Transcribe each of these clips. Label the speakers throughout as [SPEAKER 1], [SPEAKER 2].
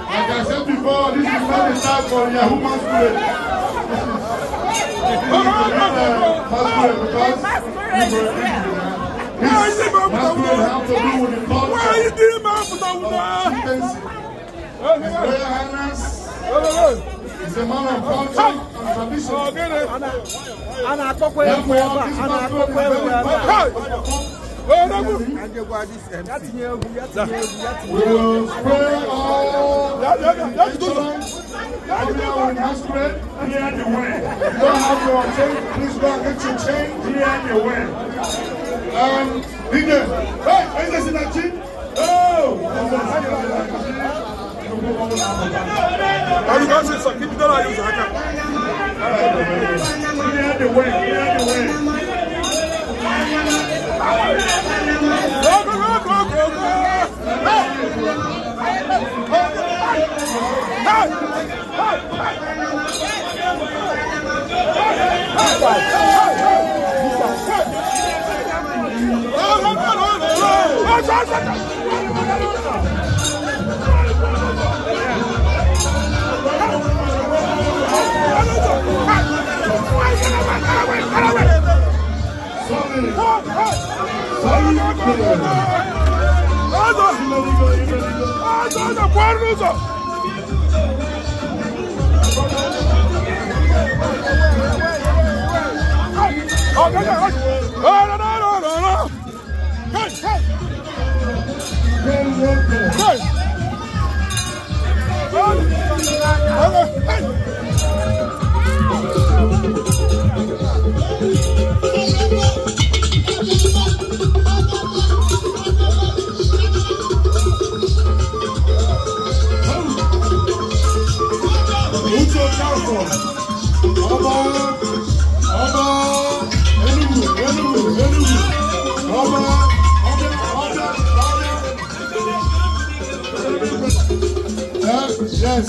[SPEAKER 1] Like I said before, this is not the time for Yahoo Masquerade. This is masquerade because this masquerade has to do with the culture of chieftaincy. His Royal Highness is a man of culture and tradition. Therefore, this masquerade is very important. We will spray all the instruments on the masquerade. Clear the way. If you don't have your change, please go and get your change. Clear the way. DJ, hey, is this in that change? Oh! Clear the way, clear the way. Go, go, go, go, go! Hey! Yes. Yes.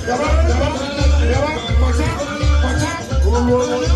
[SPEAKER 2] Come on, come on, come on.
[SPEAKER 1] Thank you.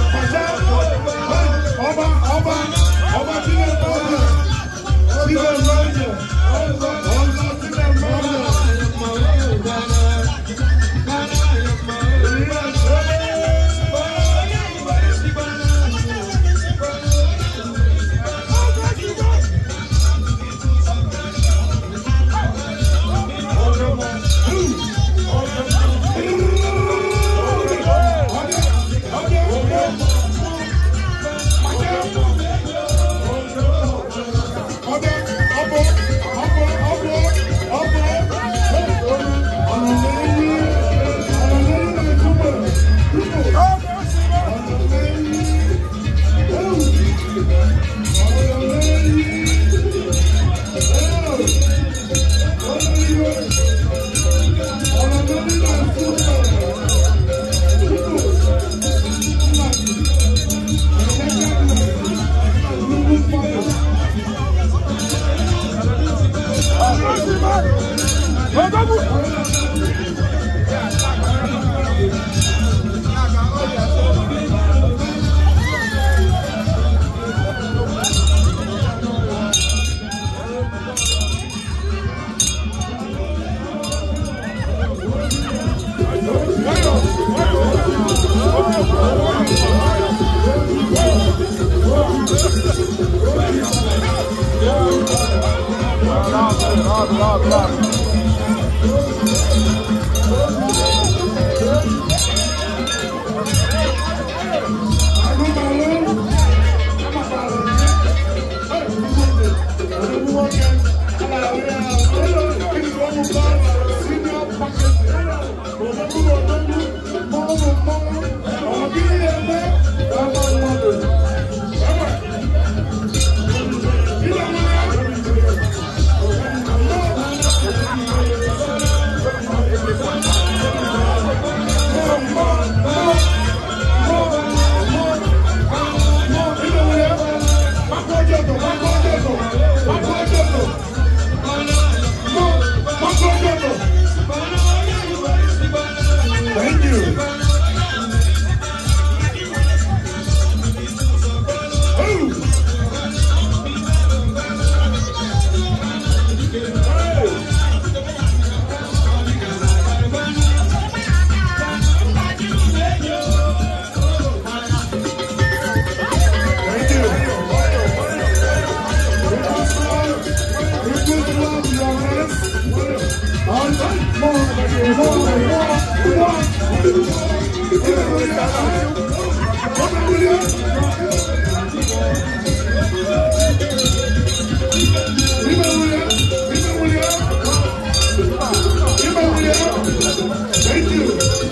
[SPEAKER 1] Thank you.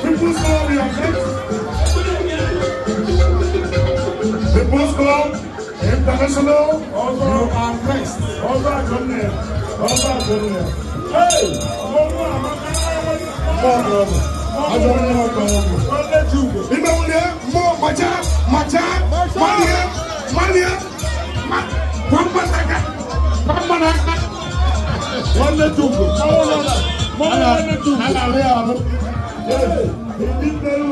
[SPEAKER 1] People's Club, you are next. People's Club International, you are next. Hey! Yes.